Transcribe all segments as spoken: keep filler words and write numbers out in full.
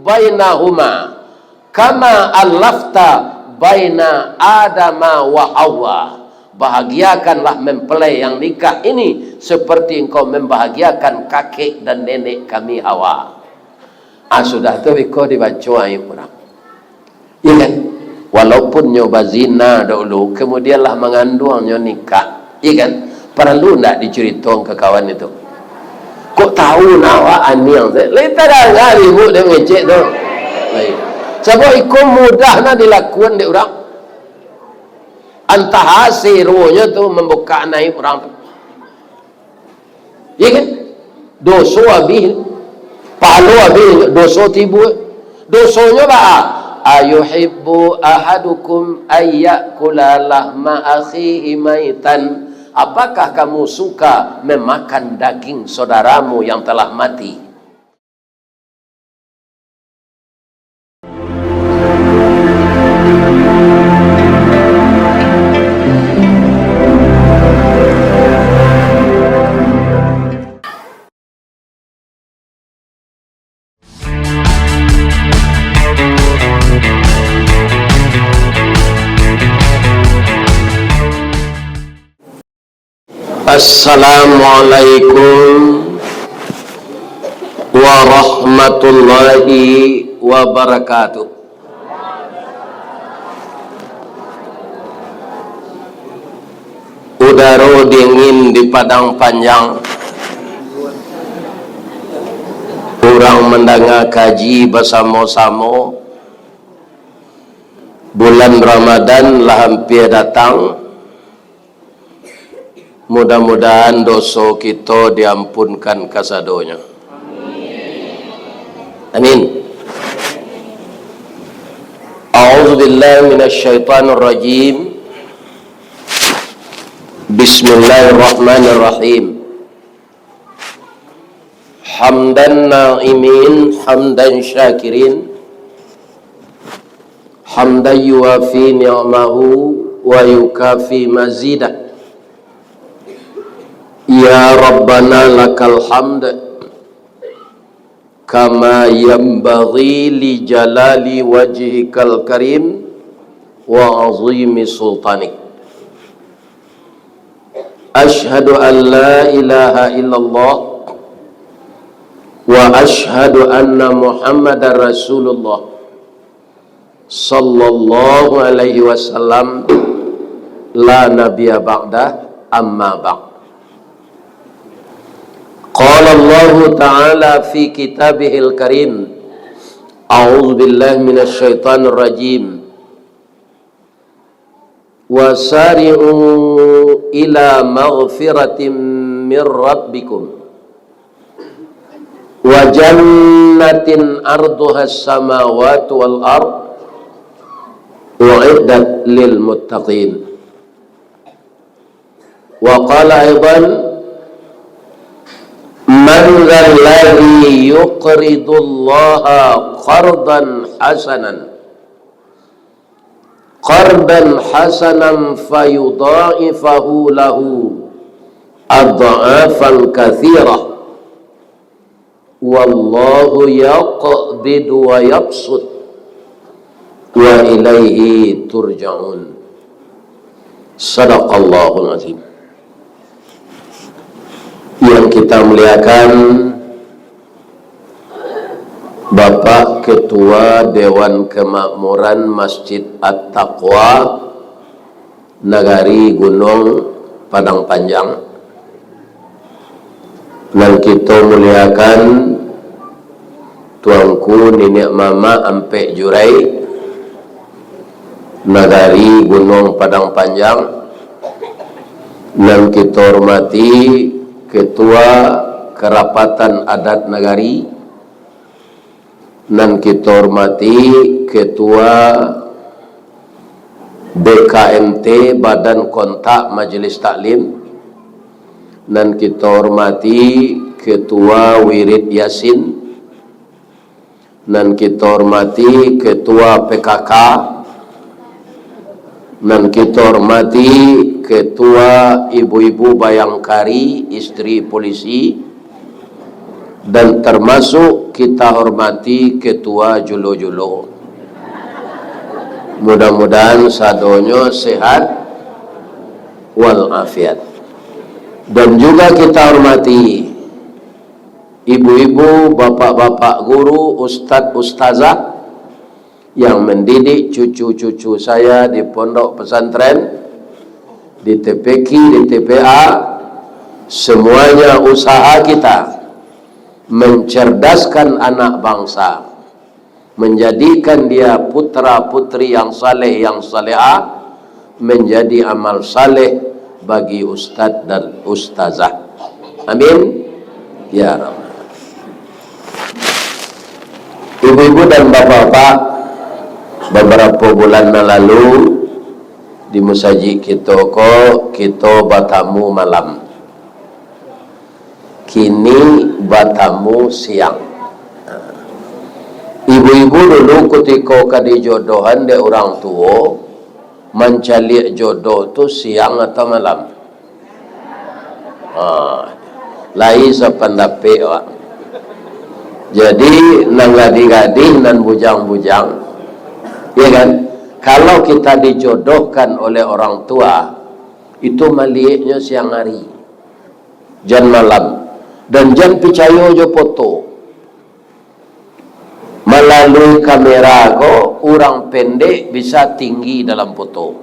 bainahuma, kama allafta baina Adama wa Hawa. Bahagiakanlah mempelai yang nikah ini seperti engkau membahagiakan kakek dan nenek kami Hawa. Ah, sudah tu iko dibaco aib urang. Iya kan? Walaupun nyo bazina dahulu, kemudian lah manganduang nyo nikah. Iya kan? Paralu ndak dicaritokan ka kawan itu? Kok tahu nak awak aniang? Lai tadanga ibu dia mangecek tu. Baik. Sabab iko mudah nah dilakukan dek urang. Antah asa ruahnyo tu mambuka aib urang tu. Iya kan? Doso abih, pahalo abih, doso tibo. Dosonyo baa? Ayuhibbu ahadukum ayyakula lahma akhihi maitan. Apakah kamu suka memakan daging saudaramu yang telah mati? Assalamualaikum warahmatullahi wabarakatuh. Udaro dingin di Padang Panjang. Urang mandanga kaji basamo-samo. Bulan Ramadan lah ampia datang. Mudah-mudahan doso kito diampunkan kasadonyo. Amin. A'udzubillahi minasyaitonirrajim. Bismillahirrahmanirrahim. Hamdan na'imin, hamdan syakirin, hamdan yuwafi ni'amahu wa yukafi mazidah. Ya Rabbana lakal hamd, kama yanbaghi li jalali wajhikal karim wa azimi sultanik. Asyhadu an la ilaha illallah wa asyhadu anna Muhammadar Rasulullah sallallahu alaihi wasallam, la nabiyya ba'dah, amma ba'd. Qala Allahu ta'ala fi kitabihil karim, a'udzu billahi minasy syaithanir rajim. Wasari'u ila maghfiratin mir rabbikum wa jannatin arduhas samawati wal ard u'iddat lil muttaqin. Wa qala aidan, man dzalladzi yuqridullaha qardan hasanan, qardan hasanan fayudha'ifahu lahu adh'afan katsirah, wallahu yaqbidu wa yabsut, wa ilaihi turja'un. Sadaqallahul azim. Yang kita muliakan, Bapak Ketua Dewan Kemakmuran Masjid At-Taqwa Nagari Gunung Padang Panjang, nan kito muliakan Tuanku Niniak Mamak Ampek Jurai, Nagari Gunung Padang Panjang, nan kito hormati Ketua Kerapatan Adat Nagari, nan kito hormati Ketua B K M T, Badan Kontak Majelis Taklim, nan kito hormati Ketua Wirid Yasin, nan kito hormati Ketua P K K, nan kito hormati Ketua Ibu-ibu Bayangkari, Istri Polisi, dan termasuk Kita hormati ketua julo-julo. Mudah-mudahan sadonyo sehat walafiat. Dan juga kita hormati ibu-ibu, bapak-bapak guru, ustadz, ustazah yang mendidik cucu-cucu saya di pondok pesantren, di T P Q, di T P A, semuanya usaha kita mencerdaskan anak bangsa, menjadikan dia putra-putri yang saleh, yang salehah, menjadi amal saleh bagi ustadz dan ustazah. Amin. Ya Rabbal. Ibu-ibu dan bapak-bapak, beberapa bulan nan lalu, di musajik kito ko, kito batamu malam. Kini batamu siang. Ibu-ibu dulu kutiko ka dijodohan dek urang tuo, mancaliak jodoh tu siang atau malam? Ha, lai sapandapek awak. Jadi, nan gadih-gadih, nan bujang-bujang, ya kan? Kalau kita dijodohkan oleh orang tua, itu malieknyo siang hari, jan malam, dan jan picayo jo foto. Malalui kamera ko, urang pendek bisa tinggi dalam foto.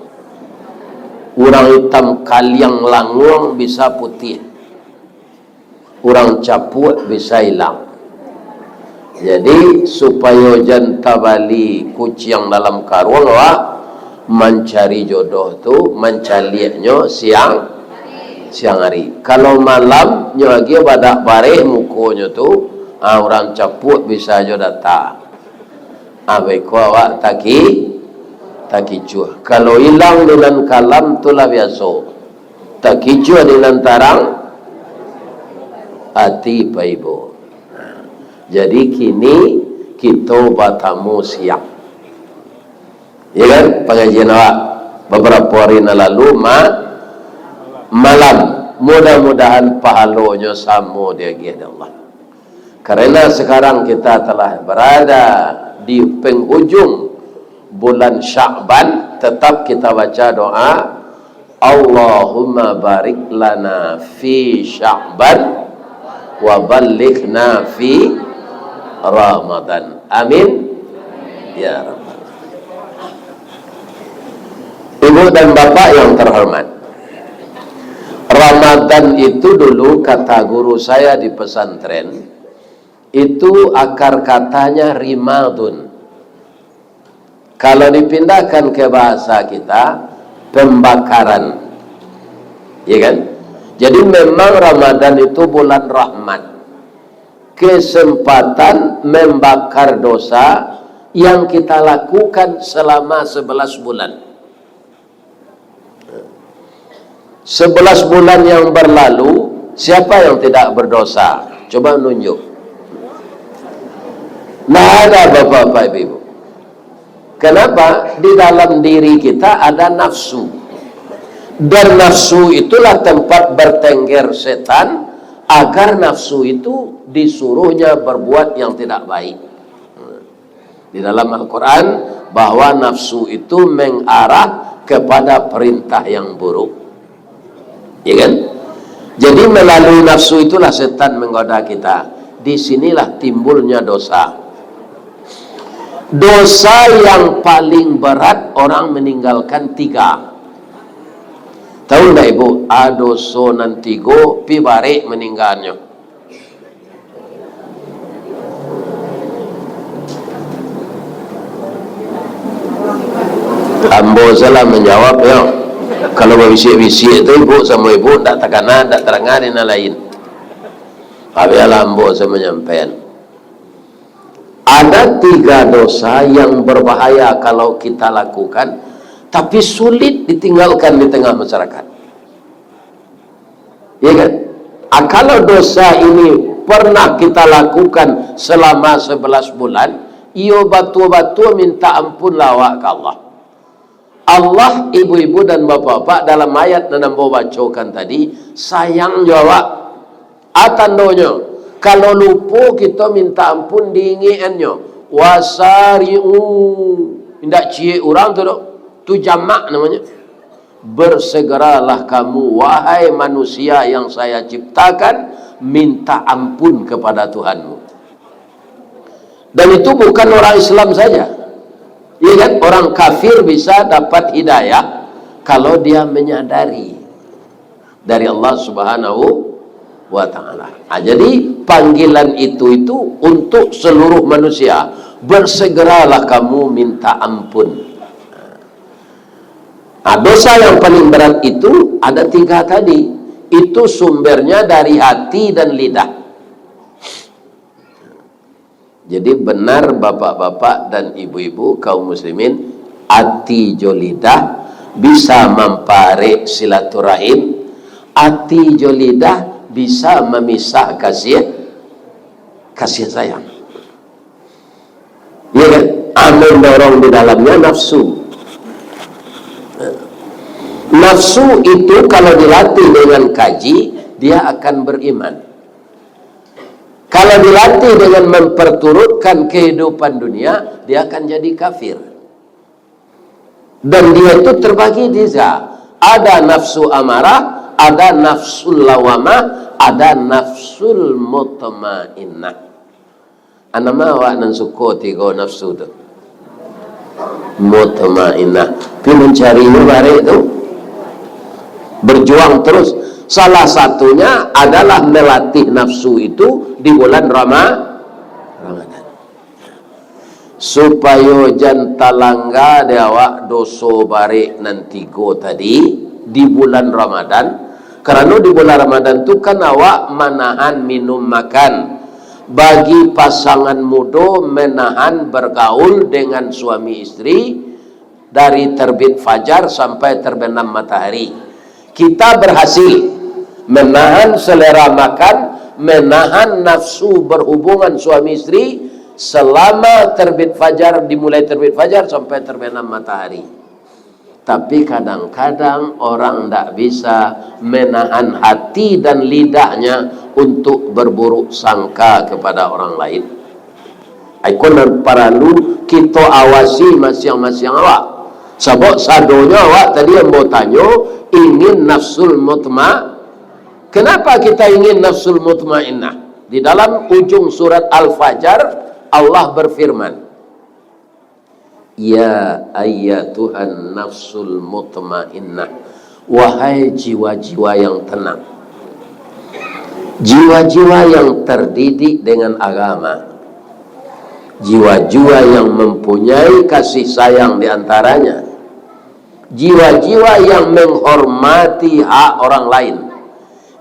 Urang itam kaliang languang bisa putiah. Urang capuak bisa ilang. Jadi, supayo jan tabali kuciang dalam karuang, awak mancari jodoh tu, mancaliaknyo siang, siang hari. Kalau malam, nyo agiah badak bareh mukonyo tu, ah, urang capuak bisa jo data. Ah, beko awak taki-, takicuah. Kalau ilang di nan kalam tu lah biaso. Takicuah di nan tarang ati, Pak Ibu. Jadi, kini kito batamu siang. Ya kan? Pangajian awak babarapo ari nan lalu ma-, malam. Mudah-mudahan pahalonyo samo diagiah dek Allah. Karena sekarang kita telah berada di penghujung bulan Sya'ban, tetap kita baca doa, "Allahumma barik lana fi Sya'ban wa ballighna fi Ramadan." Amin. Ya Rabbal. Ibu dan Bapak yang terhormat, Ramadan itu dulu, kata guru saya di pesantren, itu akar katanya rimadun. Kalau dipindahkan ke bahasa kita, pembakaran. Ya kan? Jadi, memang Ramadan itu bulan rahmat. Kesempatan membakar dosa yang kita lakukan selama sebelas bulan. Sebelas bulan yang berlalu, siapa yang tidak berdosa? Coba nunjuk. Nah, ada, Bapak-bapak, Ibu-ibu. Kenapa? Di dalam diri kita ada nafsu. Dan nafsu itulah tempat bertengger setan, agar nafsu itu disuruhnya berbuat yang tidak baik. Di dalam Al-Quran, bahwa nafsu itu mengarah kepada perintah yang buruk. Ya kan? Jadi, melalui nafsu itulah setan menggoda kita. Di sinilah timbulnya dosa. Dosa yang paling berat orang meninggalkan tiga. Tahu ndak, Ibu? A, doso nan tigo, pi barek meninggalnyo. Ambo salah manjawab, yo. Kalau babisiak-bisiak tu, ibu samo ibu, ndak takana, ndak tadanga di nan lain. Bialah ambo sajo manyampaian. Ada tiga dosa yang berbahaya kalau kita lakukan, tapi sulit ditinggalkan di tengah masyarakat. Ya kan? Ah, kalau dosa ini pernah kita lakukan selama sebelas bulan, iyo batua-batua minta ampun lah awak ka Allah. Allah, ibu-ibu dan bapak-bapak, dalam ayat nan ambo bacokan tadi, sayang jo awak. Ah, tandonyo, Kalau lupo, kito minta ampun diingekannyo. Wasari'u. Indak ciek urang tu doh. Tu jamak namonyo. Bersegeralah kamu, wahai manusia yang Saya ciptakan, minta ampun kepada Tuhanmu. Dan itu bukan orang Islam saja. Iya kan? Orang kafir bisa dapat hidayah kalau dia menyadari dari Allah Subhanahu wa Ta'ala. Ah, jadi, panggilan itu, itu untuk seluruh manusia. Bersegeralah kamu minta ampun. Ah, dosa yang paling berat itu ada tiga tadi. Itu sumbernya dari hati dan lidah. Jadi, benar, bapak-bapak dan ibu-ibu, kaum muslimin, ati jo lidah bisa mamparek silaturahim, ati jo lidah bisa mamisah kasih, kasih sayang. Iya kan? Ah, mendorong di dalamnya nafsu. Nafsu itu kalau dilatih dengan kaji, dia akan beriman. Kalau dilatih dengan memperturutkan kehidupan dunia, dia akan jadi kafir. Dan dia itu terbagi tiga. Ada nafsu amarah, ada nafsul lawamah, ada nafsul mutmainnah. Anama awak nan suko tigo nafsu tu? Mutmainnah. Pi mancarinyo barek tu. Berjuang terus. Salah satunya adalah melatih nafsu itu di bulan Rama-, Ramadan. Supayo jan talangga dek awak doso barek nan tigo tadi di bulan Ramadan. Karano di bulan Ramadan tu kan awak manahan minum makan. Bagi pasangan mudo, menahan bergaul dengan suami isteri dari terbit fajar sampai terbenam matahari. Kita berhasil menahan selera makan, menahan nafsu berhubungan suami isteri selama terbit fajar, dimulai terbit fajar sampai terbenam matahari. Tapi kadang-kadang orang ndak bisa menahan hati dan lidahnya untuk berburuk sangka kepada orang lain. Iko nan paralu kito awasi masiang-masiang awak. Sabab sadonyo awak tadi ambo tanyo ingin nafsul mutma-, kenapa kita ingin nafsul mutmainnah? Di dalam ujung surat Al-Fajar, Allah berfirman, "Ya ayyatuhan nafsul mutmainnah, wahai jiwa-jiwa yang tenang, jiwa-jiwa yang terdidik dengan agama, jiwa-jiwa yang mempunyai kasih sayang di antaranya, jiwa-jiwa yang menghormati hak orang lain,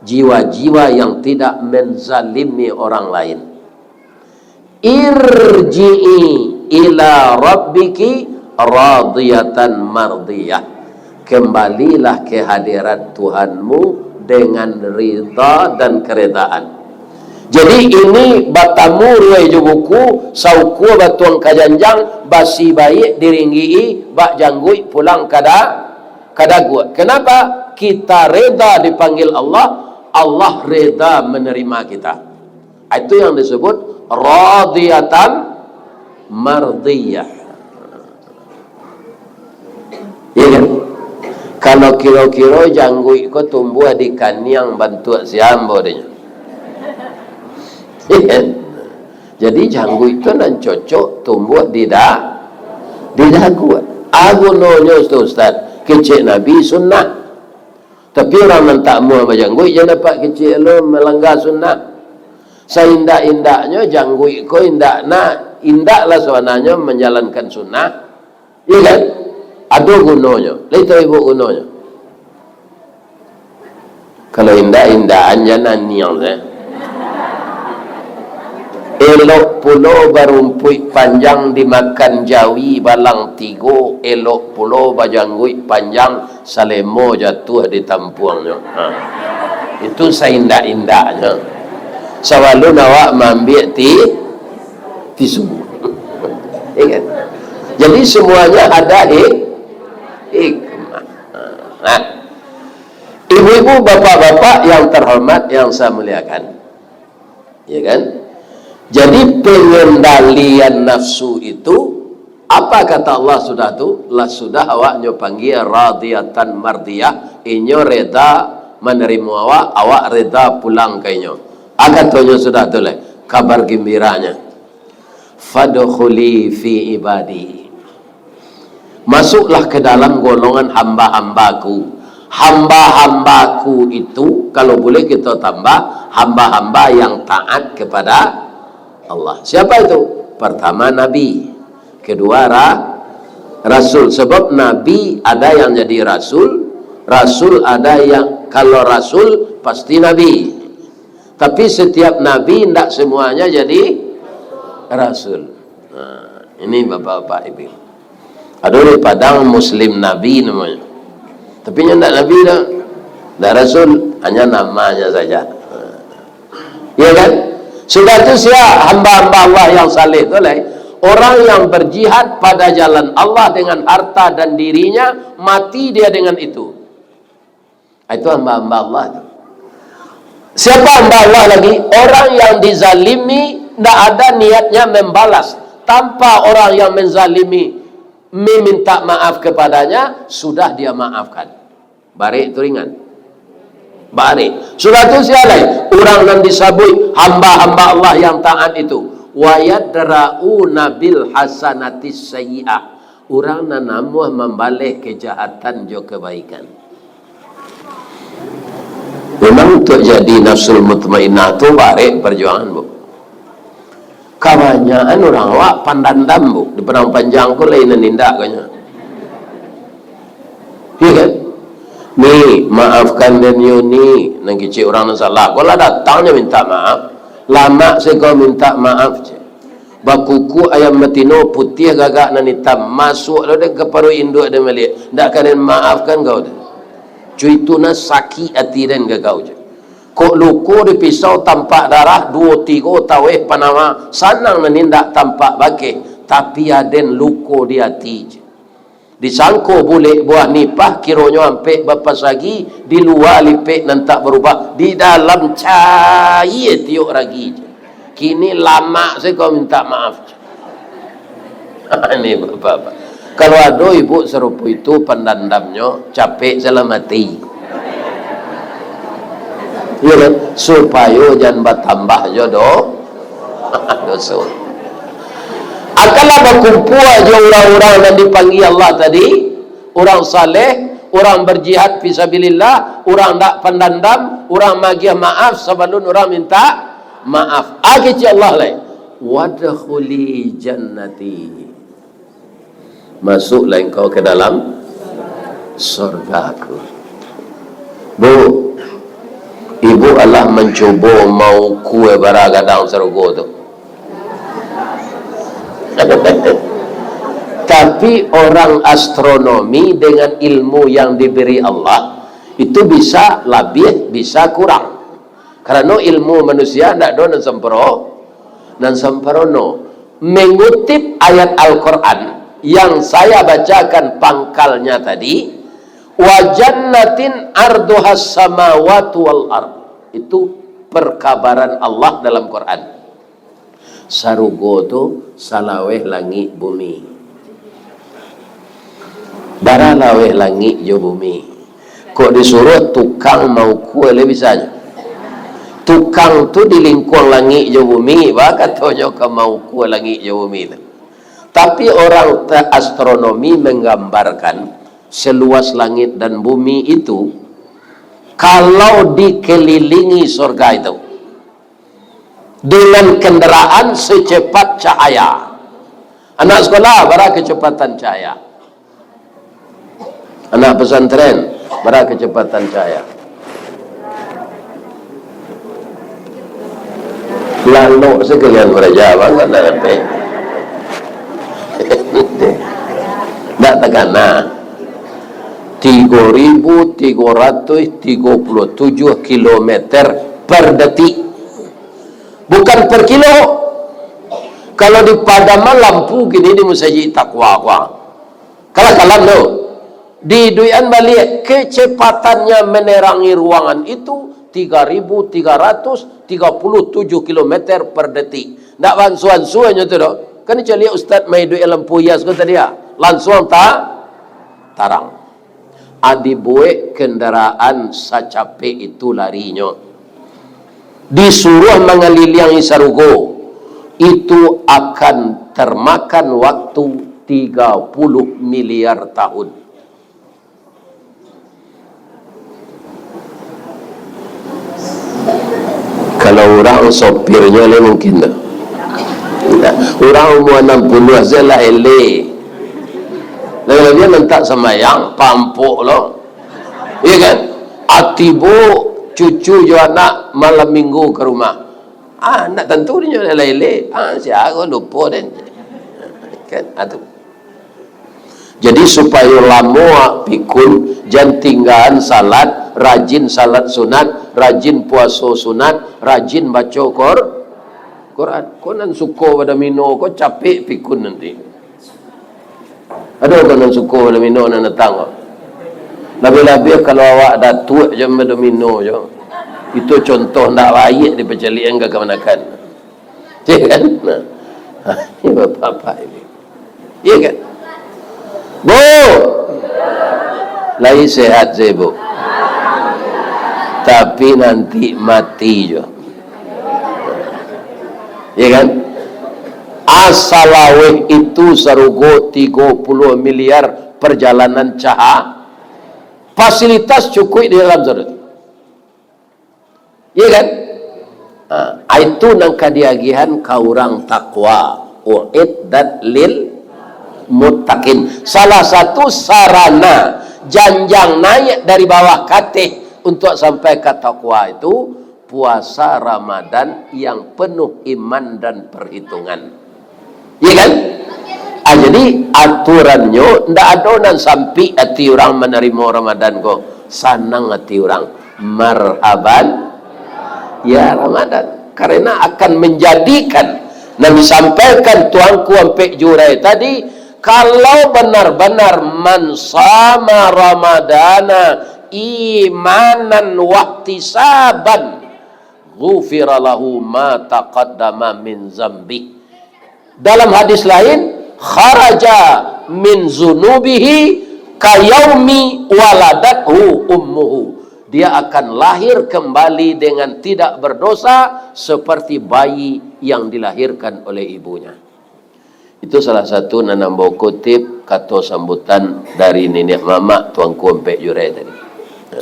jiwa-jiwa yang tidak menzalimi orang lain. Irji'i ila rabbiki radiyatan mardiyah." Kembalilah ke hadirat Tuhanmu dengan ridha dan keredaan. Jadi, ini batamu ruwai jo buku, saukua batuang ka janjang, basi baiak diringgi-i, bak jangguik pulang kada, kadaguak. Kenapa? Kita reda dipanggil Allah, Allah reda menerima kita. Itu yang disebut radiyatan mardiyah. Iya kan? Kalau kiro-kiro jangguik ko tumbuah di kaniang bantuak si ambo dinyo. Iya kan? Jadi jangguik tu nan cocok tumbuah di da-, di dagu. Ah, gunonyo tu, Ustaz. Kecek Nabi sunnah. Tapi urang nan tak amuah bajangguik, jan dapek kecek lo malangga sunnah. Saindak-indaknyo jangguik ko indak na, indaklah sabananyo manjalankan sunnah. Iya kan? Ado gunonyo. Lai tahu ibu gunonyo? Kalau indak, indakan jan naniang sajo. Elok pulo barumpuik panjang dimakan jawi balang tigo, elok pulo bajangguik panjang salemo jatuah di tampuangnyo. Ha. Itu saindak-indaknyo. Sabalun awak maambiak ti-, tisu. Ya kan? Jadi semuanya ada hik-, hikmah. Nah, ibu-ibu, bapak-bapak yang terhormat, yang saya muliakan, Ya kan? Jadi, pengendalian nafsu itu, apa kata Allah sudah tu? Lah sudah awaknyo panggia radiyatan mardiyah, inyo reda manarimo awak, awak reda pulang ka inyo. A katonyo sudah tu lai, kabar gimbiranyo. "Fadkhuli fi ibadi." Masuklah ke dalam golongan hamba-hambaku. Hamba-hambaku itu, kalau boleh kita tambah, hamba-hamba yang taat kepada Allah. Siapa itu? Pertama, Nabi. Kedua, ra-, Rasul. Sebab Nabi ada yang jadi Rasul, Rasul ada yang, kalau Rasul, pasti Nabi. Tapi setiap Nabi, ndak semuanya jadi Rasul. Nah, ini bapak-bapak ibu. Ado di Padang Muslim Nabi namonyo. Tapi nyo ndak Nabi doh. Ndak Rasul, hanya namanya saja. Ya kan? Sudah tu sia hamba-hamba Allah yang saleh tu lai. Orang yang berjihad pada jalan Allah dengan harta dan dirinya, mati dia dengan itu. Itu hamba-hamba Allah tu. Siapa hamba Allah lagi? Orang yang dizalimi, ndak ada niatnya membalas. Tanpa orang yang menzalimi meminta maaf kepadanya, sudah dia maafkan. Barek tu ringan. Barek. Sudah tu sia lai? Urang nan disabuik hamba-hamba Allah yang taat itu. "Wa yadra'una bil hasanatis sayyi'ah." Urang nan namuah mambaleh kejahatan jo kebaikan. Memang, untuak jadi nafsul mutmainnah tu barek parjuangan, Bu. Kabanyakan urang awak pandandam, Bu. Di Padang Panjang ko lai nan indak kanyo. Iya kan? "Ni, maafkan den yo, Ni." Nan kecek urang nan salah. Ko lah datang nyo minta maaf. Lamak se ko minta maaf, cek. Bakukuak ayam batino, putiah gagak nan itam, masuak lo den ka paruik induak den baliak, ndak ka den maafkan kau tu. Cuitu nan sakik ati den ka kau je. Kok luko di pisau tampak darah, duo tigo taweh panama, sanang nan indak tampak bakeh, tapi aden luko di ati je. Disangko bulek buah nipah, kironyo ampek bapasagi, di lua lipek nan tak barubah, di dalam cayie tiok ragi. Kini lamak se kau minta maaf. Ini bapak-bapak. Kalau ado ibu sarupo itu pandandamnyo, capek salah mati. Iya kan? Supayo jan batambah jo do-, doso. Akanlah bakumpua jo urang-urang nan dipanggia Allah tadi, urang saleh, urang berjihad fisabilillah, urang ndak pandandam, urang magiah maaf sabalun urang minta maaf. A kecek Allah lai, "Wadkhuli jannati." Masuklah engkau ke dalam surga-Ku. Bu, ibu alah mancubo maukua bara gadang sarugo tu. Tapi orang astronomi dengan ilmu yang diberi Allah, itu bisa labiah, bisa kurang. Karano ilmu manusia ndak ado nan samparo-, nan samparono. Mengutip ayat Al-Quran yang saya bacakan pangkalnya tadi, "Wa jannatin arduhas samawatu wal ard." Itu perkabaran Allah dalam Quran. Sarugo tu salaweh langik bumi. Bara laweh langik jo bumi. Kok disuruah tukang maukua lai bisanyo. Tukang tu di lingkuang langik jo bumi, ba katonyo ka maukua langik jo bumi tu. Tapi orang te-, astronomi menggambarkan seluas langit dan bumi itu, kalau dikelilingi surga itu, dengan kendaraan secepat cahaya. Anak sekolah, bara kecepatan cahaya? Anak pesantren, bara kecepatan cahaya? Lalok sekalian baraja, bang, tak ada. Ndak takana. Tigo ribu tigo ratus tigo puluh tujuh kilometer per detik. Bukan per kilo. Kalau dipadaman lampu kini di Masjid Taqwa, Taqwa. Kalah kalam tu. Diiduikan baliak, kecepatannya menerangi ruangan itu tiga ribu tiga ratus tiga puluh tujuh kilometer per detik. Ndak bansu-ansu nyo tu doh. Kan caliak ustaz main duit lampu hias ko tadi, ah. Lansuang ta-, tarang. Ah, dibuek kendaraan sacapek itu larinyo. Disuruah mangaliliangi sarugo. Itu akan termakan waktu tiga puluh miliar tahun. Kalau urang sopirnyo lai mungkin tu. Urang umua anam puluah se lah eleh. Labiah-labiah nan tak sambayang, pampok lo. Iyo kan? Ah, tibo cucu jo anak malam minggu ka rumah. Ah, ndak tantu dinyo lah eleh. Ah, sia ko lupo den. Kan? Ah, tu. Jadi, supayo lamo pikun, jan tinggaan salat, rajin salat sunat, rajin puaso sunat, rajin baco Qur-, Quran. Ko nan suko badomino ko capek pikun nanti. Ado ko nan suko badomino nan datang ko. Labiah-labiah kalau awak datuak jo badomino jo. Itu contoh ndak baiak dipacaliakan ka kamanakan. Iyo kan? Nah. Ini bapak-bapak ini. Iyo kan? Bu! Lai sehat se, Bu. Tapi nanti mati jo. Iyo kan? Asa laweh itu sarugo tigo puluah miliar perjalanan caha. Fasilitas cukuik di dalam sarugo. Iya kan? Ha, itu nan ka diagihan ka urang takwa. Uiddat lil muttaqin. Salah satu sarana janjang naik dari bawah kateh untuk sampai ka takwa itu puasa Ramadan yang penuh iman dan perhitungan. Iya kan? Ah, jadi, aturannyo ndak ado nan sampik ati urang manarimo Ramadan ko. Sanang ati urang. Marhaban, ya Ramadan. Karena akan menjadikan, nan disampaikan Tuanku Ampek Jurai tadi, kalau benar-benar man sama Ramadana imanan wahtisaban, ghufira lahu ma taqaddama min zambi. Dalam hadis lain, kharaja min zunubihi kayaumi waladathu ummuhu. Dia akan lahir kembali dengan tidak berdosa seperti bayi yang dilahirkan oleh ibunya. Itu salah satu nan ambo kutip kato sambutan dari niniak mamak Tuanku Ampek Jurai tadi. Ha.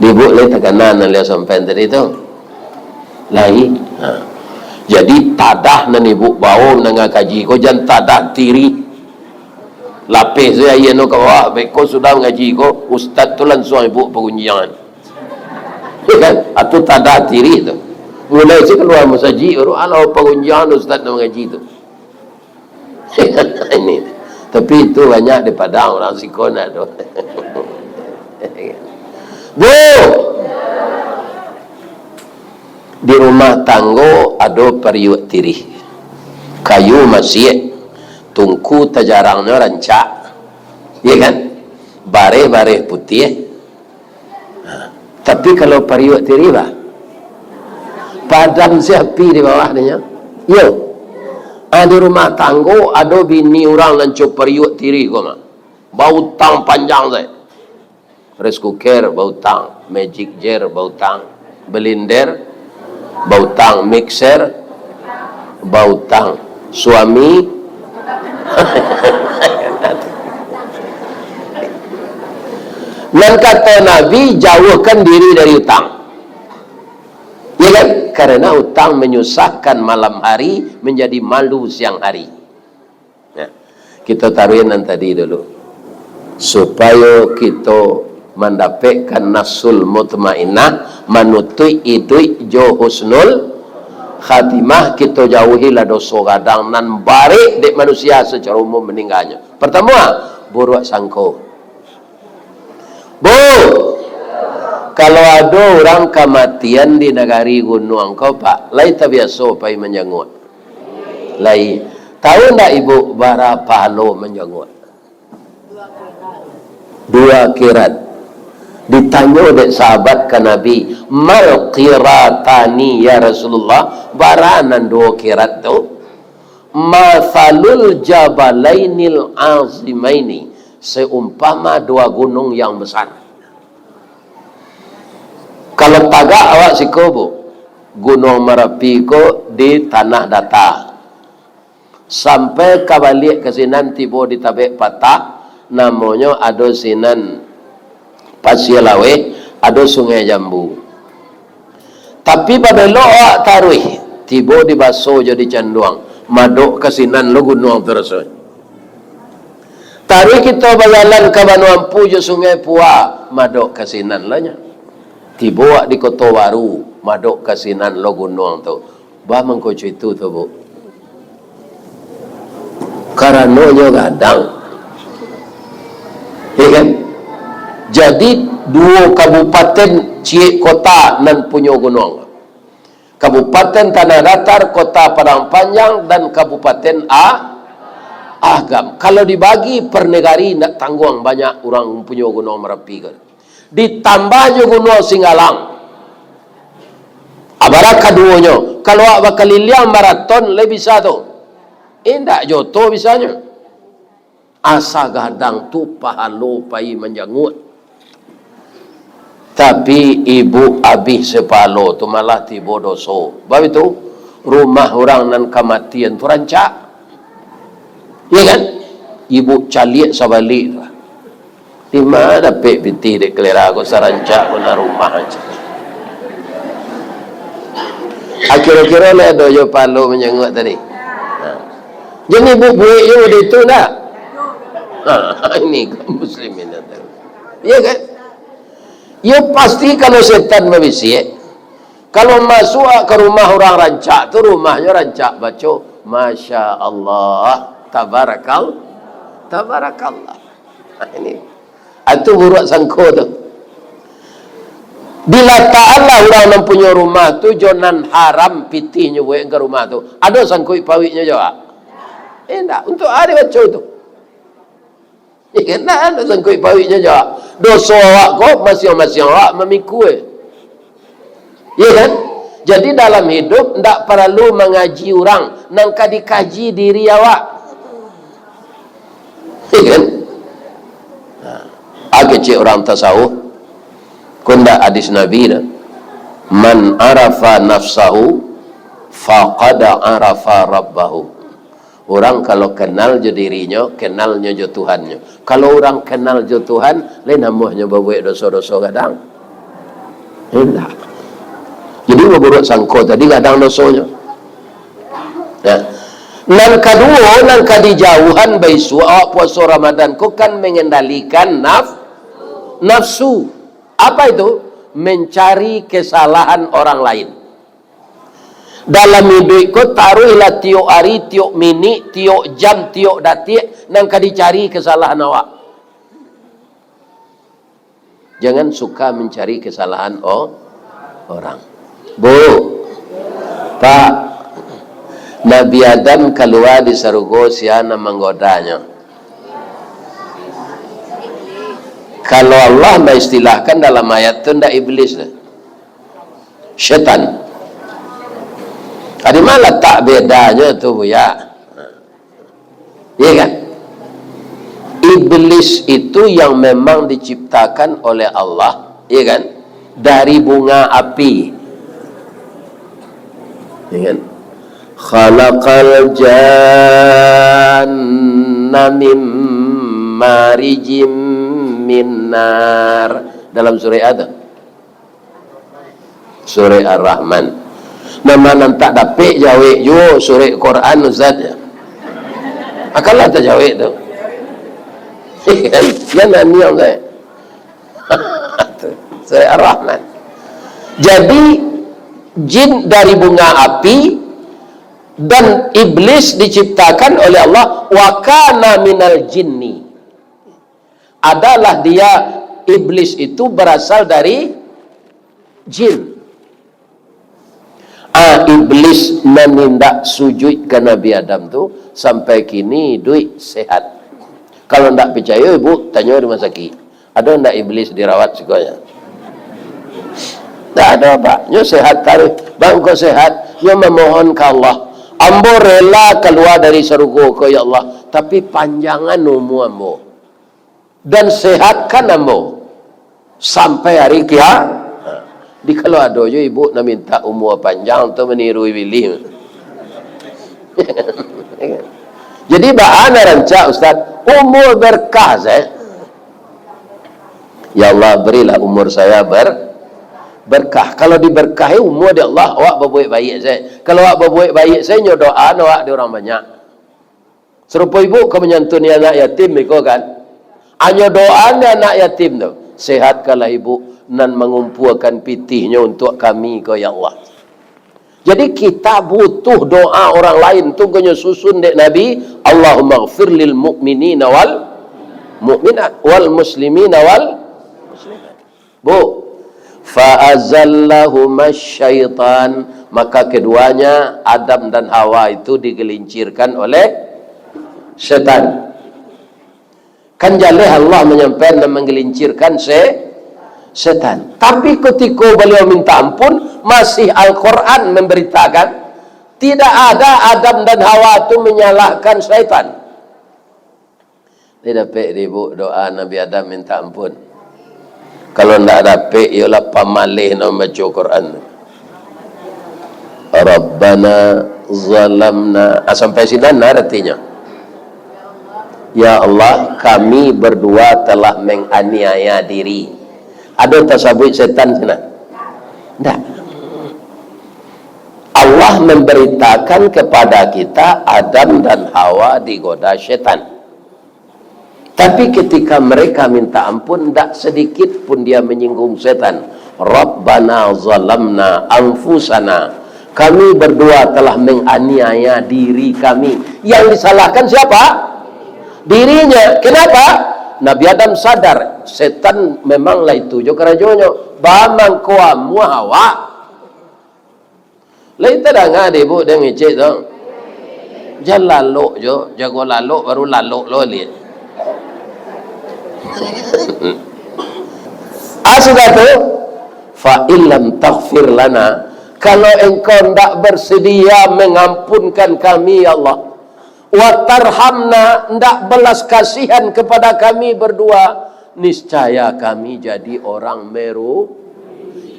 Di ibuk lai takana nan liau sampaian tadi tu? Lai. Ha. Jadi, tadah nan ibuk bawo mandanga kaji ko, jan tadah tirih. Lapeh se aia no ka bawah, beko sudah mangaji ko, ustaz tu lansuang ibuk pagunjiangan. Iyo kan? Atu tadah tirih tu. Mulai se kalua musajik, baru, "Alah, pagunjiangan ustaz nan mangaji tu." Ini. Tapi itu banyak di Padang, urang siko ndak ado. Bu! Di rumah tanggo ado pariuak tirih. Kayu masiak, tungku tajarangnyo rancak. Iyo kan? Bareh-bareh putiah. Ha, tapi kalau pariuak tirih, bah, padam se api di bawah dinyo. Iyo. Ah, di rumah tanggo ado bini urang nan co pariuak tirih ko mah. Bautang panjang se. Rice cooker bautang, magic jar bautang, blender bautang, mixer bautang. Suami, nan kato Nabi, jauahkan diri dari utang. Ya kan? Karena utang menyusahkan malam hari, menjadi malu siang hari. Ya. Kito taruih nan tadi dulu. Supayo kito mandapekkan nafsul mutmainnah, manutuik iduik jo husnul khatimah, kito jauhilah doso gadang nan barek dek manusia sacaro umum maningganyo. Partamo, buruak sangko. Bu, kalau ado urang kamatian di nagari gunuang ko, Pak, lai tabiaso pai manjanguak? Lai. Tahu ndak Ibu bara pahalo manjanguak? Dua kirat. Ditanyo dek sahabat ka Nabi, "Mal qiratani, ya Rasulullah, bara nan duo qirat tu?" "Matsalul jabalainil azimaini, seumpama dua gunung yang besar." Kalau tagak awak siko, Bu, Gunuang Marapi ko di tanah data. Sampai ka baliak ka sinan tibo di tabek patah, namonyo ado sinan Pasia Laweh, ado Sungai Jambu. Tapi pabelok awak taruih, tibo di Baso jo di Canduang, madok ka sinan lo gunuang tu rasonyo. Taruih kito bajalan ka Banua Ampu jo Sungai Pua, madok ka sinan lo nyo. Tibo awak di Koto Baru, madok ka sinan lo gunuang tu. Ba mangko cuitu tu, Bu. Karano nyo gadang. Ya kan? Jadi, duo kabupaten ciek kota nan punyo gunuang. Kabupaten Tanah Datar, Kota Padang Panjang, dan Kabupaten A-, Agam. Kalau dibagi per negari, ndak tangguang banyak urang punyo Gunuang Marapi ko. Ditambah jo Gunuang Singgalang. Abarah kaduonyo, kalau awak bakaliliang maraton, lai bisa tu. Indak joto bisanyo. Asa gadang tu pahalo pai manjanguak. Tapi, ibu abih sapahalo tu malah tibo doso. Bab itu, rumah urang nan kamatian tu rancak. Ya kan? Ibu caliak sabalik tu. Di ma dapek pitih dek kalera ko, sarancak ko nan rumah aja. Kiro-kiro lah ado jo pahalo manjanguak tadi. Ha. Jadi, ibu buek jo model itu ndak? Ha, ini kaum muslimin yang tahu. Ya kan? Ya, pasti kalau setan babisiak, kalau masuak ka rumah urang rancak tu, rumahnyo rancak baco, "Masya Allah, tabarakal-, tabarakallah." Nah, ini. Itu buruak sangko tu. Dilatakanlah urang nan punyo rumah tu jo nan haram pitihnyo buek ka rumah tu. Ado sangkuik pauiknyo jo awak? Indak. Untuak a dibaco tu? Ya kan? Ndak ado sangkuik pauiknyo jo awak. Doso awak ko, masiang-masiang awak mamikua. Ya kan? Jadi, dalam hidup ndak paralu mangaji urang, nan ka dikaji diri awak. Ya kan? Nah, a kecek urang tasawuf, ko ndak hadis Nabi dah. "Man arafa nafsahu, faqad arafa rabbahu." Urang kalau kenal jo dirinyo, kenalnyo jo Tuhannyo. Kalau urang kenal jo Tuhan, lai namuahnyo babuek doso-doso gadang. Indak. Jadi, baburuak sangko tadi gadang dosonyo. Nah, nan kaduo, nan ka dijauhan baisuak awak puaso Ramadan ko kan mengendalikan naf-, nafsu. Apa itu? Mencari kesalahan orang lain. Dalam iduik ko, taruihlah tiok ari, tiok minik, tiok jam, tiok datiak, nan ka dicari kesalahan awak. Jangan suka mencari kesalahan o-, orang. Bu, Pak, Nabi Adam kalua di sarugo, sia nan manggodanyo? Kalau Allah maistilahkan dalam ayat tu, ndak iblis tu? Setan. Adi ma latak bedanyo tu, Buya? Iya kan? Iblis itu yang memang diciptakan oleh Allah, iya kan? Dari bunga api. Iya kan? "Khalaqal janna min marijim min nar." Dalam surah apa? Surah Ar-Rahman. Nan ma nan tak dapek jawek juo surah Quran, Ustaz, ya. Akanlah tajawek tu. Jan naniang sajo. Surah Ar-Rahman. Jadi, jin dari bunga api dan iblis diciptakan oleh Allah, wa kana minal jinni. Adalah dia, iblis itu berasal dari jin. Ah, iblis nan indak sujuik ka Nabi Adam tu, sampai kini iduik sehat. Kalau ndak picayo, ibu tanyo rumah sakik. Ado ndak iblis dirawat siko nyo? Ndak ado, Pak. Nyo sehat taruih. Bangko sehat, nyo mamohon ka Allah, "Ambo rela kalua dari sarugo ko, ya Allah, tapi panjangan umua ambo, dan sehatkan ambo sampai hari kia-." Nah, di kalau ado jo ibu nan minta umua panjang tu maniru ibilih. Jadi, baa nan rancak, Ustaz? Umua berkah, Ustaz. Ya Allah, berilah umur saya ber-, berkah. Kalau diberkahi umur dek Allah, awak babuek baiak sajo. Kalau awak babuek baiak sajo, nyo doa awak dek urang banyak. Sarupo ibu ka manyantuni anak yatim iko kan. Anyo doa dek anak yatim tu, "Sehatkanlah ibu, nan mangumpuakan pitihnyo untuak kami ko, ya Allah." Jadi, kita butuh doa orang lain tu, kanyo susun dek Nabi, "Allahummaghfir lil mu'minina wal mu'minat, wal muslimina wal muslimat." Bu, "Fa azallahuma syaitan," maka keduanya, Adam dan Hawa itu, digelincirkan oleh setan. Kan jaleh Allah manyampaikan dan manggelincirkan se-, setan. Tapi kutiko baliau minta ampun, masih Al-Quran memberitakan, tidak ada Adam dan Hawa tu menyalahkan syaitan. Dia dapek di ibu doa Nabi Adam minta ampun. Kalau ndak dapek, iyolah pamaleh nan baco Quran tu. "Rabbana zalamna." Ah, sampai sinan lah artinyo. "Ya Allah, kami berdua telah menganiaya diri." Ado tasabuik setan sinan? Ndak. Allah memberitakan kepada kita, Adam dan Hawa digoda setan. Tapi ketika mereka minta ampun, ndak sedikit pun dia menyinggung setan. "Rabbana zalamna anfusana." Kami berdua telah menganiaya diri kami. Yang disalahkan siapa? Dirinya. Kenapa? Nabi Adam sadar, setan memang lah itu jo karajonyo. Bamangko amuah awak. Lai tadanga dek ibu dek ngecek tu? Jan lalok jo, jago lalok baru lalok lo liek. Ah, sudah tu, "Fa illam taghfir lana," kalau Engkau ndak bersedia mengampunkan kami, ya Allah, "wa tarhamna," ndak belas kasihan kepada kami berdua, "niscaya kami jadi orang meru-."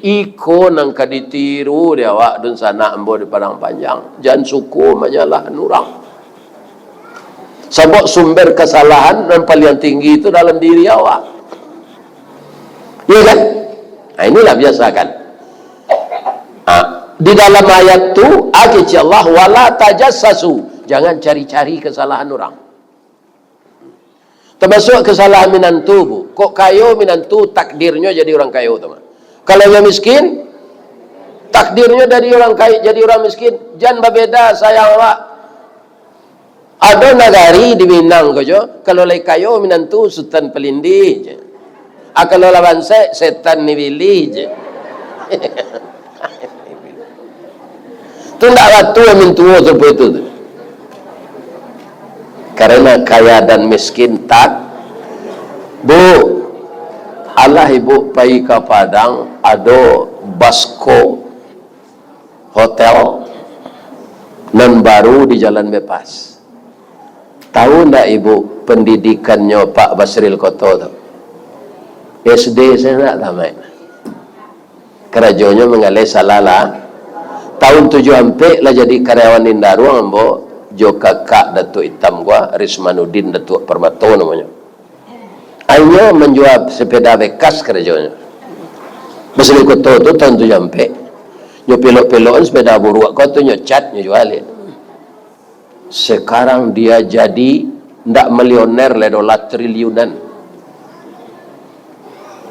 Iko nan ka ditiru dek awak dunsanak ambo di Padang Panjang. Jan suko manyalahan urang. Sabab sumber kasalahan nan paliang tinggi tu dalam diri awak. Iya kan? Nah, inilah biasakan. Ah, di dalam ayat tu, ah, kecek Allah, "Wala tajassasu." Jangan cari-cari kesalahan orang. Termasuk kesalahan minantu, Bu. Kok kayo minantu, takdirnyo jadi urang kayo tu mah. Kalau nyo miskin, takdirnyo dari urang kayo jadi urang miskin. Jan babeda sayang awak. Ado nagari di Minang ko jo, kalau lai kayo minantu Sutan Palindih je. Ah, kalau lah bansaik, setan ni bilih je. Tu ndak batua mintuo sarupo itu tu. Karena kaya dan miskin tak, Bu, alah ibu pai ka Padang, ado Basko Hotel nan baru di Jalan Bypass. Tahu ndak ibu pendidikannyo Pak Basril Koto tu? S D sajo ndak tamaik. Karajonyo manggaleh salah lah. Tahun tujuah ampek lah jadi karyawan Indaruang ambo, jo kakak Datuak Itam ko, Rismanuddin Datuak Parmato namonyo. Inyo manjua sepeda bekas karajonyo. Basril Koto tu tahun tujuah ampek. Nyo pelok-pelokan sepeda buruak ko tu, nyo cat, nyo jua liak. Sekarang dia jadi ndak milioner lai doh, lah triliunan.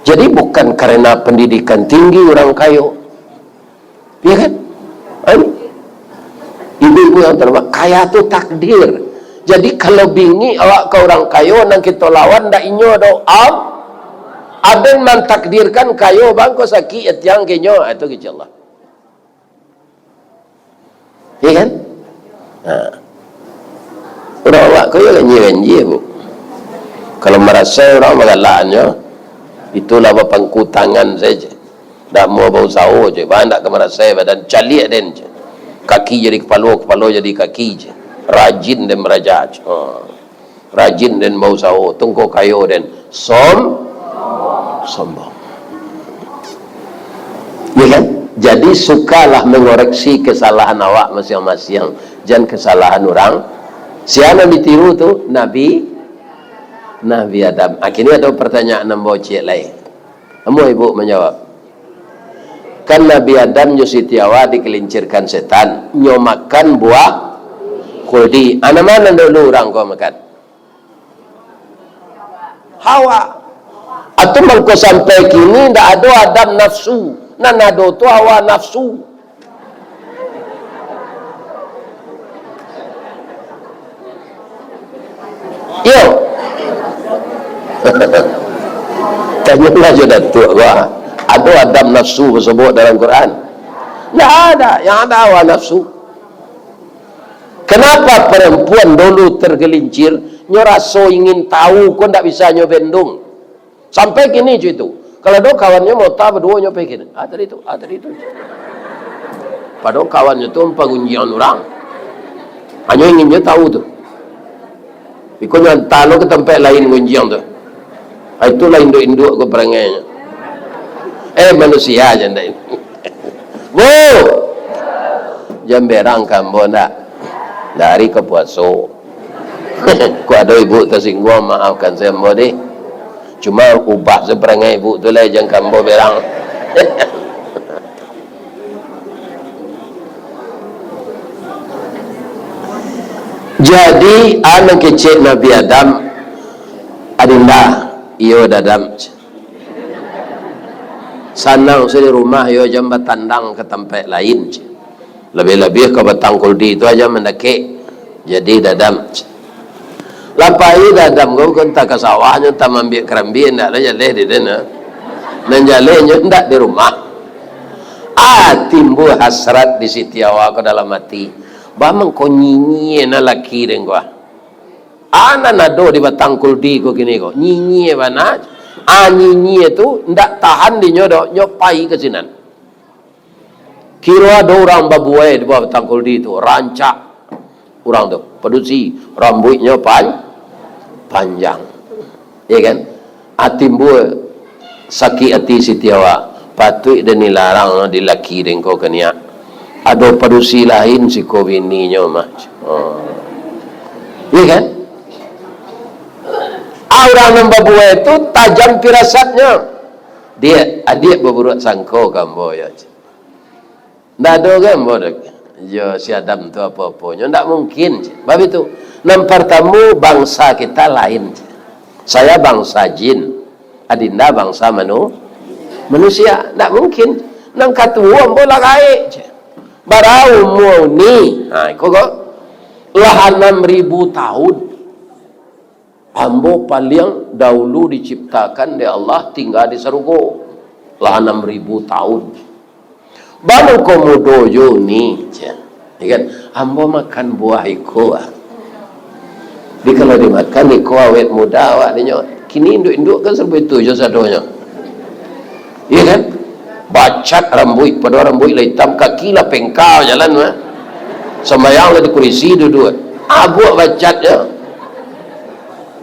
Jadi bukan karena pendidikan tinggi urang kayo. Iya kan? Kan? Ibu-ibu yang terhormat, kaya tu takdir. Jadi kalau bingik awak ka urang kayo, nan kito lawan ndak inyo doh, Al-, Aden mantakdirkan kayo bangko sakik atiang ka inyo, ah, itu kecek Allah. Iya kan? Nah. Urang awak ko yo ganjia-ganjia, Bu. Kalau marasai urang magalakannyo, Itulah bapangku tangan saja. Ndak mau bausaho je, bah ndak ka marasai badan, caliak den je. Kaki jadi kapalo, kapalo jadi kaki je. Rajin den baraja je. Ha. Rajin den bausaho, tungko kayo den. Som-, sombong. Ya kan? Jadi, sukalah mengoreksi kesalahan awak masiang-masiang. Jan kesalahan urang. Sia nan ditiru tu, Nabi, Nabi Adam. Akhirnya ada pertanyaan nan bocek lai. Amuah ibu manjawab. Kan Nabi Adam jo Siti Hawa dikelincirkan setan, nyo makan buah khuldi. Ana ma nan dulu urang ko makan? Hawa. Atau mangko sampai kini ndak ado Adam nafsu. Nan ado tu hawa nafsu. Iyo. Tanyolah jo Datuak, bah. Ado Adam nafsu basobok dalam Quran? Ndak ada. Yang ada hawa nafsu. Kenapa perempuan dulu tergelincir? Nyo raso ingin tahu, ko ndak bisa nyo bendung. Sampai kini cuy tu. Kalau ado kawannyo mota baduo, nyo pai kini. Ah, tadi tu, ah, tadi tu. Padahal kawannyo tu ampang gunjiang urang. Hanyo inginnyo tahu tu. Iko nyo anta lo ka tampek lain gunjiang tu. Ah, itulah induak-induak ko perangainyo. Eh, manusia je ndak ini. Bu! Jan berang ka ambo ndak? Dari ka puaso. Kok ado ibu tasingguang, maafkan sajo ambo deh. Cuma ubah sajo parangai ibu tu lai, jan ka ambo berang. Jadi, a nan kecek Nabi Adam, "Adinda, iyo Dadam." Sanang sajo di rumah, iyo jan batandang ka tampek lain, ceh. Labiah-labiah ka batang kuldi tu aja mandakek. Jadi Dadam, ceh. Lah pai Dadam ko, ko antah ka sawahnyo, antah maambiak karambia, ndak lah jaleh di den, nah. Nan jalehnyo ndak di rumah. Ah, timbua hasrat di Siti Hawa ko dalam ati. Baa mangko nyinyia na laki den ko, ah. A nan ado di batang kuldi ko kini ko, nyinyia bana. A nyinyia tu ndak tahan dinyo doh, nyo pai ka sinan. Kiro ado urang babuai di bawah batang kuldi tu, rancak urang tu, padusi, rambuiknyo pan-, panjang. Iya kan? Ah, timbua sakik ati Siti Hawa. Patuik den dilarang di laki den ko kaniak. Ado padusi lain siko bininyo mah. Oh. Iya kan? Ah, urang nan babuai tu tajam pirasatnyo. Diak, adiak baburuak sangko ka ambo, yo. Ndak ado kan ambo doh jo si Adam tu apo-aponyo. Ndak mungkin. Bab itu, nan partamo, bangsa kita lain. Saya bangsa jin, Adinda bangsa manu-, manusia. Ndak mungkin. Nan katuo ambo lah gaek, ceh. Bara umua uni? Ha, iko ko. Lah anam ribu tahun. Ambo paliang dahulu diciptakan dek Allah, tingga di sarugo. Lah anam ribu tahun. Baa mangko mudo jo ni, ceh. Ya kan? Ambo makan buah iko, ah. Jadi kalau dimakan iko awet muda awak dinyo. Kini induak-induak kan sarupo itu jo sadonyo. Iya kan? Bacat rambuik, padahal rambuik lah itam, kaki lah pengka jalan mah. Sambayang lah di kurisi duduak. Abuak bacatnyo.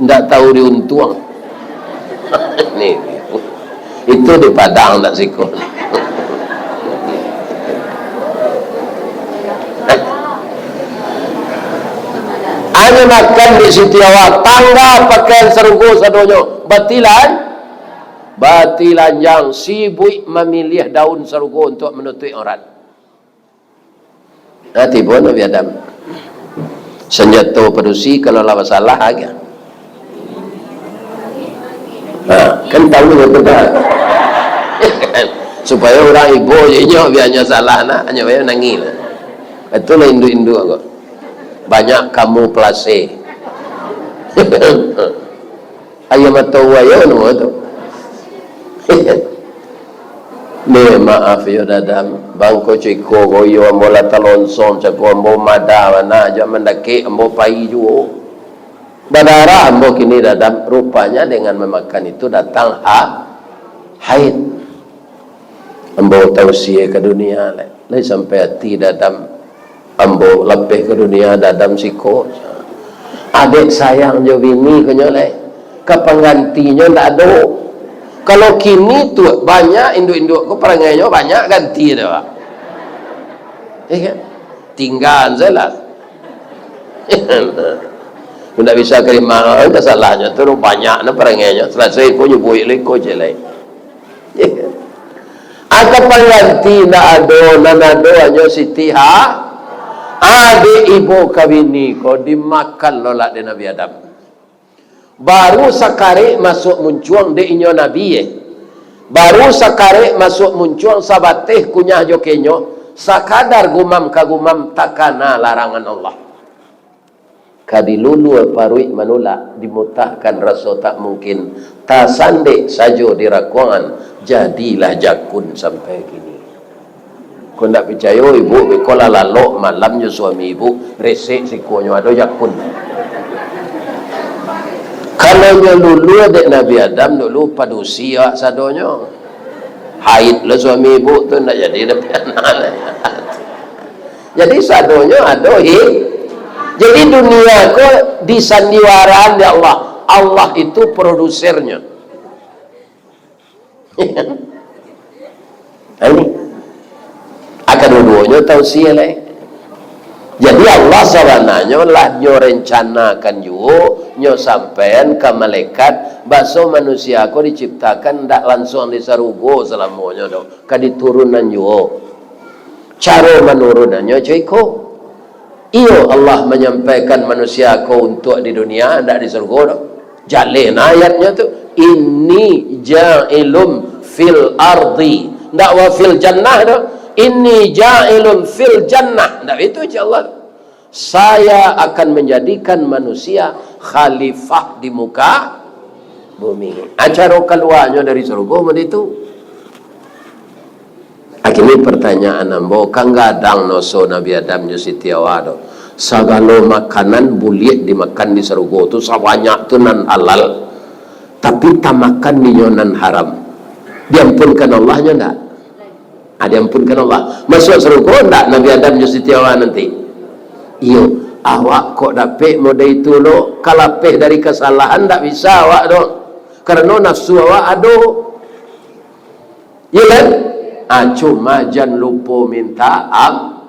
Ndak tahu diuntuang. Ni. Itu di Padang ndak siko. Hanyo makan di Siti Hawa, tangga pakaian sarugo sadonyo. Batilan-, batilanjang, sibuik mamiliah daun sarugo untuak manutuik aurat. Nah, tibo Nabi Adam. Sanjato padusi kalau lah basalah aja. Ha, kan tahu nyo tu dah. Supayo urang ibo je nyo, biar nyo salah nak, nyo bae nangih lah. Itulah induak-induak ko. Banyak kamu pelase. Ayam atau buayo namo tu? Ni maaf yo Dadam, bangko ciko ko iyo ambo lah talonsong, cako ambo madah bana, jak mandakek ambo pai juo. Badarah ambo kini Dadam, rupanya dengan mamakan itu datang ha-, Haid. Ambo tausia ka dunia, lai, lai sampai ati dadam. Ambo lapeh ka dunia, dadam siko. Adek sayang jo bini ko nyo, lai. Ka panggantinyo ndak ado. Kalau kini tu, banyak induak-induak ko parangainyo banyak ganti dah, Pak. Iya kan? Tingga sajolah. Ndak bisa tarimo kasalahan tu, banyak nah parangainyo. Salasai ko nyo buek lai ko je lai. Aka pangganti ndak ado, nan ado hanyo Siti Ha-, adek ibo ka bini ko dimakan lolak dek Nabi Adam. Baru sakarek masuak muncuang dek inyo Nabi, eh. Baru sakarek masuak muncuang sabateh kunyah jo kenyo, sakadar gumam ka gumam takana larangan Allah. Ka dilulua paruik manulak, dimutahkan raso tak mungkin, tasandek sajo di rakuangan, jadilah jakun sampai kini. Ko ndak picayo, ibu, beko lah lalok malam jo suami ibu, resek sikonyo ado jakun. Kalau nyo lulua dek Nabi Adam dulu, padusi awak sadonyo. Haid lah suami ibu tu, ndak jadi dapek anak. Jadi sadonyo ado hi-, jadi dunia ko disandiwaraan dek Allah. Allah itu produsernyo. Nah, ini. Aka duo-duonyo tausia lai. Jadi Allah sabananyo lah nyo rencanakan juo, nyo sampaian ka malaikat, baso manusia ko diciptakan ndak lansuang di sarugo salamonyo doh, ka diturunan juo. Caro manurunannyo co iko. Iyo, Allah manyampaikan manusia ko untuak di dunia, ndak di sarugo doh. Jaleh nah ayatnyo tu, "Inni ja'ilun fil ardi." Ndak "wa fil jannah" doh. "Inni ja'ilun fil jannah." Ndak itu, insyaallah. "Saya akan menjadikan manusia khalifah di muka bumi." Acara kaluanyo dari sarugo model itu. Kini pertanyaan ambo, kan gadang doso Nabi Adam jo Siti Hawa tu. Sagalo makanan buliah dimakan di sarugo tu, sabanyak tu nan halal, tapi tamakan dinyo nan haram. Diampunkan Allah nyo ndak? Ah, diampunkan Allah. Masuak sarugo ndak Nabi Adam jo Siti Hawa nanti? Iyo, awak kok dapek model itu lo, ka lapeh dari kasalahan ndak bisa awak tu. Karano nafsu awak ado. Iyo kan? Ah, cuma jan lupo minta am-,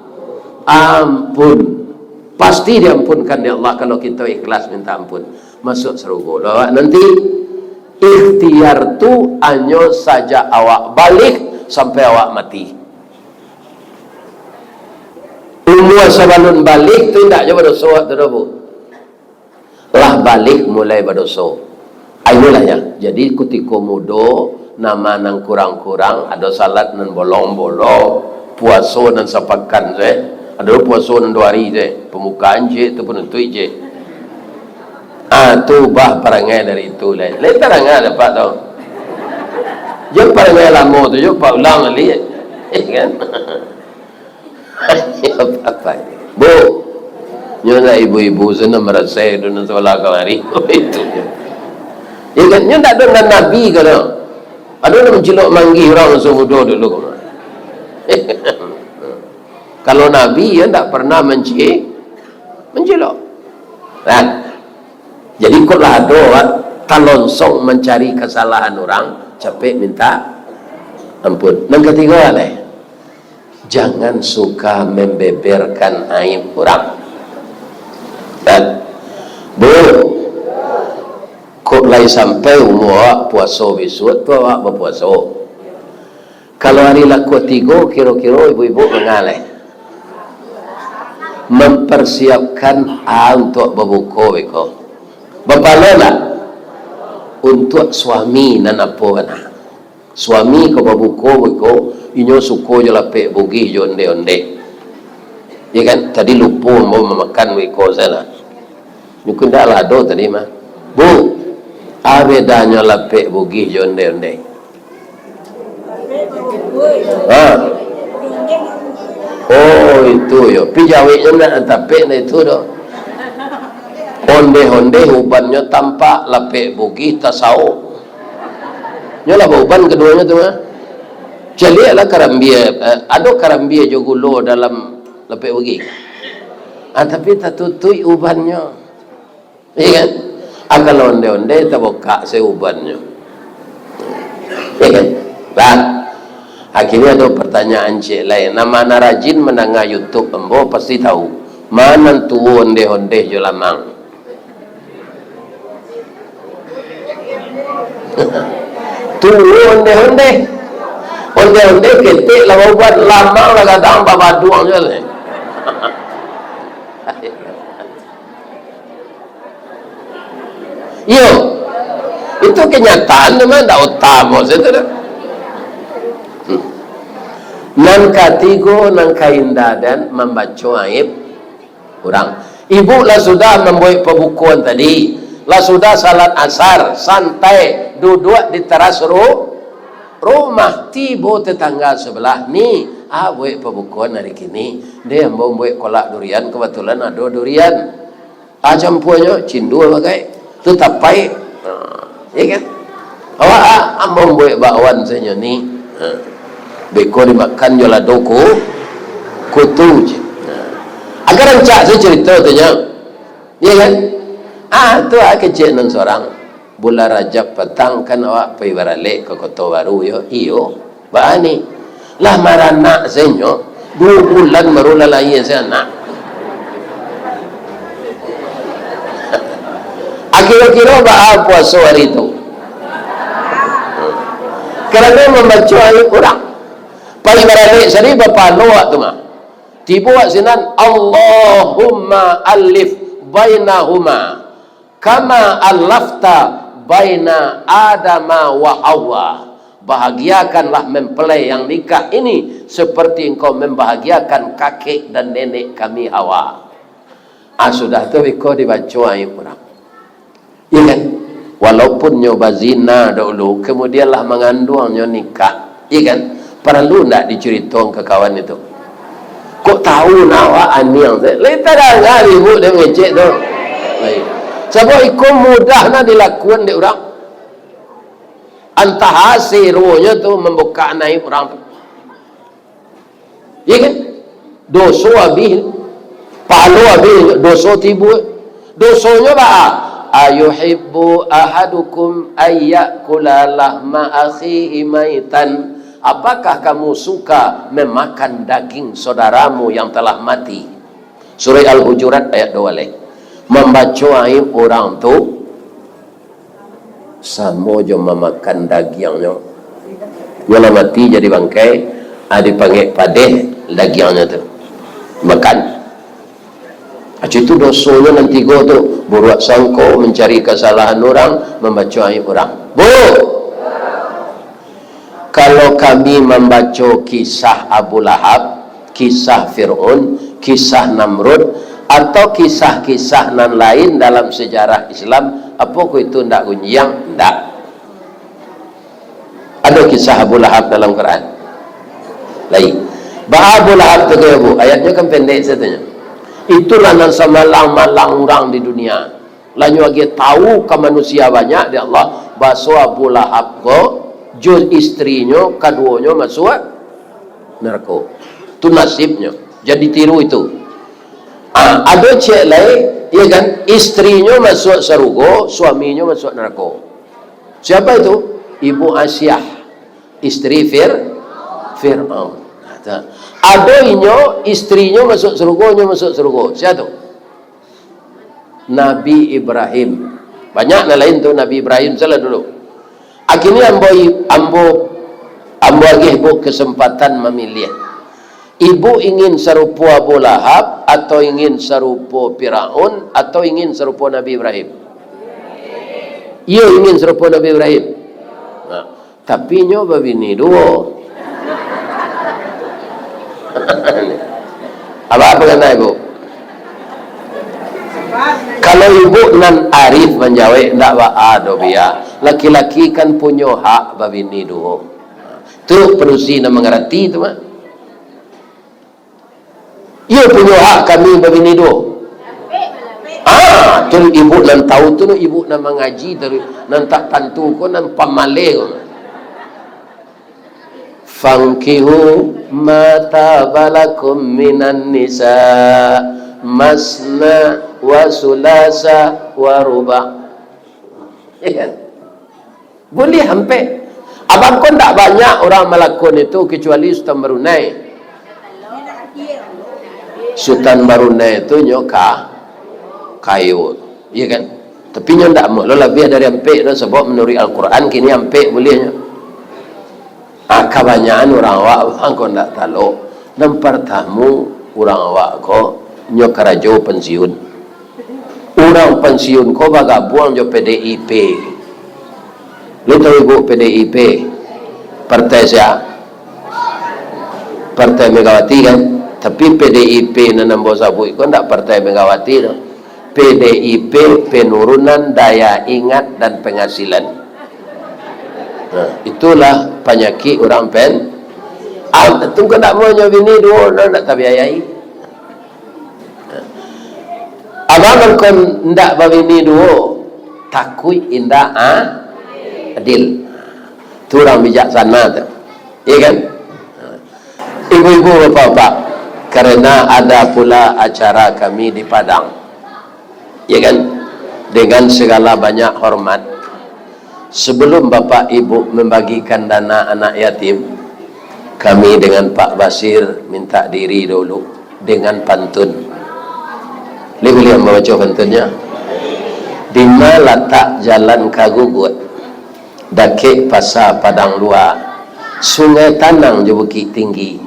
ampun. Pasti diampunkan dek Allah kalau kito ikhlas minta ampun. Masuak sarugo lo awak nanti. Ikhtiar tu hanyo sajak awak baligh sampai awak mati. Umua sabalun baligh tu indak jo badoso awak tu doh, Bu. Lah baligh mulai badoso. Ah, inolah nyo. Jadi, kutiko mudo, nama nan kurang-kurang, ado salat nan bolong-bolong, puaso nan sapakan se, ado puaso nan duo ari se, pambukaan ciek tu panuntuik ciek. Ah, tu ubah parangai dari itu lai. Lai tarang ah dapek tu. Jan parangai lamo tu juo, paulang baliak. Kan? Apa-apa. Bu, nyo nak ibu-ibu sana marasai tu nan sabalah kamari. Itu je. Ya kan? Nyo ndak ado nan nabi ka tu. Ado nan mancilok manggih urang masa mudo dulu. Kalau nabi, yo ndak pernah manci-, mancilok. Nah, jadi kok lah ado, Wak, talonsong mancari kasalahan urang, capek minta ampun. Nan katigo, lai. Jangan suka membeberkan aib urang. Dan, Bu, kok lai sampai umua awak puaso bisuak tu awak bapuaso. Kalau ari lah katigo, kiro-kiro ibu-ibu mangaleh. Mempersiapkan a untuak babuko beko. Bapalolah untuak suami nan apo bana. Suami ko babuko beko, inyo suko jo lapek bugih jo onde-onde. Ya kan? Tadi lupo ambo mamakan beko salah. Nyo ko ndak lah ado tadi mah. Bu, a bedanyo lapek bugih jo onde-onde? Ha? Oh, itu yo. Pi jaweknyo ndak tapek ndak itu doh. Onde-onde ubannyo tampak, lapek bugih tasawuf. Nyo lah bauban kaduonyo tu mah. Caliaklah karambia, eh, ado karambia jo gulo dalam lapek ugi. Ah, tapi tatutuik ubannyo. Iya kan? Ah, kalau onde-onde tabukak se ubannyo. Iya kan? Lah, akhirnyo ado pertanyaan ciek lain. Nan ma nan rajin mandanga YouTube ambo pasti tahu. Ma nan tuo ondeh-ondeh jo lamang. Tuo ondeh-ondeh. Ondeh-ondeh ketek lah bauban, lamang lah gadang babaduang juo lai. Iyo. Itu kenyataan tu mah, ndak utamo situ dah. Hmm. Nan katigo, nan kaindadan mambaco aib urang. Ibu lah sudah mambuek pabukoan tadi, lah sudah salat asar, santai, duduak di taras ru-, rumah, tibo tetangga sabalah, "Ni, a buek pabukoan ari kini." "Deh, ambo mambuek kolak durian, kabatulan ado durian." A campuanyo, cindua bagai, tu tapai. Ha, iya kan? Awak, a, ambo mambuek bakwan sajo ni. Ha. Beko dimakan jo lado ku-, kutu je. Ha. Agak rancak sajo carito tu nyo. Iya kan? Ah, tu a kecek nan sorang. Bulan Rajab patang kan awak pai baralek ka Koto Baru yo? Iyo. Baa ni? Lah maranak se nyo, duo bulan baru lah lahia se anak. Akiro-kiro baa puaso ari tu? Karano mambaco aib urang. Pai baralek sari bapahalo awak tu mah. Tibo awak sinan, Allahumma alif bainahuma. Kama allafta baina Adama wa Hawa. Bahagiakanlah mempelai yang nikah ini seperti Engkau membahagiakan kakek dan nenek kami Hawa. Ah, sudah tu biko dibaco aib urang. Iya kan? Walaupun nyo bazina dahulu, kemudian lah manganduang nyo nikah. Iya kan? Paralu ndak dicaritokan ka kawan itu? Kok tahu nah awak aniang se? Lai tadanga ibu dia mangecek tu. Baik. Sabab iko mudah nah dilakukan dek urang. Antah ase ruonyo tu mambuka aib urang tu. Iya kan? Doso abih, pahalo abih, doso tibo. Dosonyo baa? "Ayuhibbu ahadukum ayyakula lahma akhihi maitan?" Apakah kamu suka memakan daging saudaramu yang telah mati? Surah Al-Hujurat ayat dua baleh. Mambaco aib urang tu samo jo mamakan dagiangnyo. Nyo lah mati jadi bangkai, ah, dipangek padeh dagiangnyo tu. Makan. Ah, itu dosonyo nan tigo tu, buruak sangko, mancari kasalahan urang, mambaco aib urang. Bu! Kalau kami mambaco kisah Abu Lahab, kisah Fir'aun, kisah Namrud, atau kisah-kisah nan lain dalam sejarah Islam, apokoh itu ndak gunjiang? Ndak. Ado kisah Abu Lahab dalam Quran? Lain. Baa Abu Lahab tu kaya, Bu? Ayatnyo kan pendek sajo. Itulah nan samalang-malang urang di dunia. Lah nyo agiah tahu ka manusia banyak dek Allah, baso Abu Lahab ko, jo istrinyo, kaduonyo masuak narako. Tu nasibnyo. Jadi tiru itu. Ah, ado ciek lai, iya kan, istrinyo masuak sarugo, suaminyo masuak narako. Siapa itu? Ibu Asiah, istri Fir-, Fir'aun. Nah, tu. Ado inyo, istrinyo masuak sarugo, inyo masuak sarugo. Sia tu? Nabi Ibrahim. Banyak nan lain tu, Nabi Ibrahim salah dulu. Akhirnyo ambo, ambo, ambo agiah ibu kesempatan mamiliah. Ibu ingin sarupo Abu Lahab, atau ingin sarupo Firaun, atau ingin sarupo Nabi Ibrahim? Iyo, ingin sarupo Nabi Ibrahim. Nah, tapi nyo babini duo. Apo pangana ibu? Kalau ibu nan arif manjawek, ndak baa doh, biak. Laki-laki kan punyo hak babini duo. Tu padusi nan mangarati tu mah. Iyo punyo hak kami babini duo. Ah, tu ibu nan tahu tu, ibu nan mangaji tu, nan tak tantu ko, nan pamaleh ko. "Fankihu ma taba lakum minan nisa, masna wa sulasa wa ruba." Iya kan? Buliah ampek. Abang ko ndak banyak urang malakon itu, kecuali Sutan Barunai. Sutan Barunai tu nyo ka-, kayo, iya kan? Tapi nyo ndak amuah lo labiah dari ampek tu, sabab manuruik Al-Quran kini ampek buliahnyo. Ah, kabanyakan urang awak, abang ko ndak talok. Nan partamo, urang awak ko nyo karajo pensiun. Urang pensiun ko bagabuang jo P D I P. Lu tahu ibu P D I P? Partai sia? Partai Megawati kan? Tapi P D I P nan ambo sabuik ko ndak Partai Megawati tu. P D I P, penurunan daya ingat dan penghasilan. Nah, itulah panyakik urang pen-, ah, tu kan ndak mau nyo bini duo, ndak tabiayai. Abang mangko ndak babini duo, takuik indak a-, adil. Tu urang bijaksana tu. Iya kan? Ibu-ibu, bapak-bapak, karena ada pula acara kami di Padang. Ya kan? Dengan segala banyak hormat, sebelum bapak ibu membagikan dana anak yatim, kami dengan Pak Basir minta diri dulu dengan pantun. Boleh, boleh ambo baco pantunnyo? Dima latak jalan ka Guguak, dakek Pasa Padang Lua, Sungai Tanang jo Bukik Tinggi,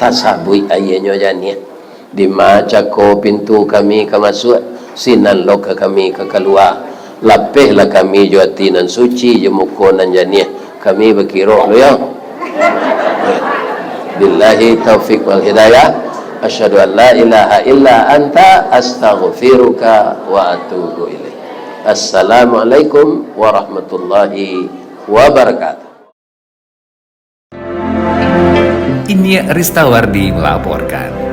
tasabuik aianyo janiah. Dima cako pintu kami ka masuak, sinan lo ka kami ka kalua. Lapehlah kami jo ati nan suci, jo muko nan janiah. Kami bakiro dulu, yo. Billahi taufik wal hidayah. Asyhadu an la ilaha illa anta, astaghfiruka wa atubu ilaik. Assalamualaikum warahmatullahi wabarakatuh. Inyiak Ristawardi melaporkan.